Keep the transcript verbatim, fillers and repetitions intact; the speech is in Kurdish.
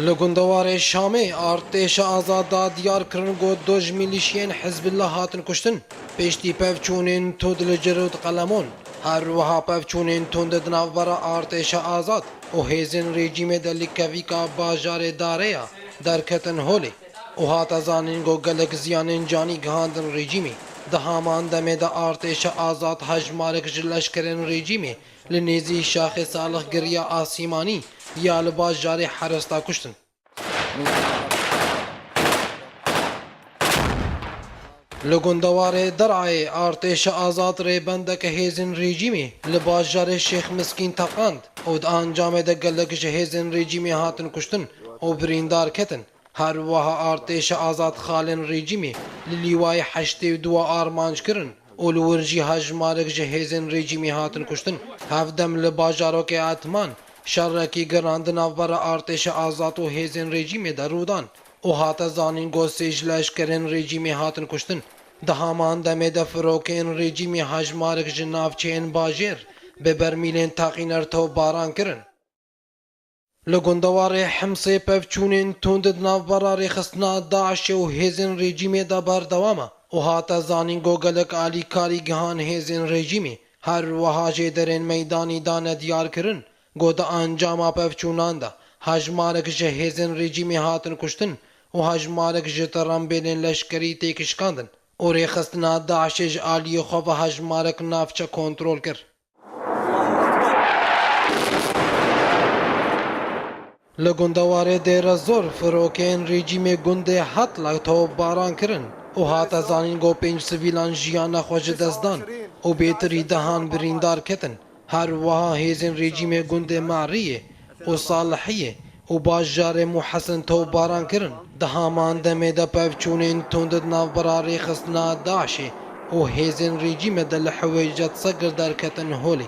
Li gundewarê Şamê artêşa azad da diyar kirin ku du ji milîşiyên Hizbullah hatin kuştin, piştî pevçûnên tund li Cirûd Qelemon. Her wiha pevçûnên tund di navbera artêşa azad û hêzên rejîmê de li kevîka bajarê Dareya derketin holê û hate zanîn ku gelek ziyanên canî gihandin rejîmê. Di haman demê de artêşa azad hejmarek ji leşkerên rejîmê li nêzî Şaxê Salix Giriya Asîmanî ya li bajarê Herista kuştin. Li gundewarê Derayê artêşa azad rêbendeke hêzên rejîmê li bajarê Şêx Miskîn teqand û di encamê de gelek ji hêzên rejîmê hatin kuştin û birîndar ketin. Her wiha artêşa azad xalên rejîmê li lîwayê heştê û dua armanc kirin û li wir jî hejmarek ji hêzên rejîmê hatin kuştin. Hevdem li bajarokê Etman şerekî giran di navbera artêşa azad û hêzên rejîmê de rû dan û hate zanîn ku sê ji leşkerên rejîmê hatin kuştin. Di haman demê de firokeyên rejîmê hejmarek ji navçeyên bajêr bi bermîlên teqîner topbaran kirin. Li gundewarê Himsê pevçûnên tund di navbera rêxistina DAIŞê û hêzên rejîmê de berdewam e û hate zanîn ku gelek alîkarî gihan hêzên rejîmê. Her wiha jêderên meydanî dane diyar kirin ku di encama pevçûnan de hejmarek ji hêzên rejîmê hatin kuştin û hejmarek ji tirembêlên leşkerî têk şikandin û rêxistina DAIŞê ji aliyê xwe ve hejmarek navçe kontrol kir. Li gundewarê Dêre Zor firokeyên rejîmê gundê Hetla topbaran kirin û hate zanîn ku pênc sivîlan jiyana xwe ji dest dan û bêtirî dehan birîndar ketin. Her wiha hêzên rejîmê gundê Meriyê û Salihiyê û bajarê Muhesin topbaran kirin. Di haman demê de pevçûnên tund di navbera rêxistina DAIŞê û hêzên rejîmê de li Hiwêjet Segir derketin holê.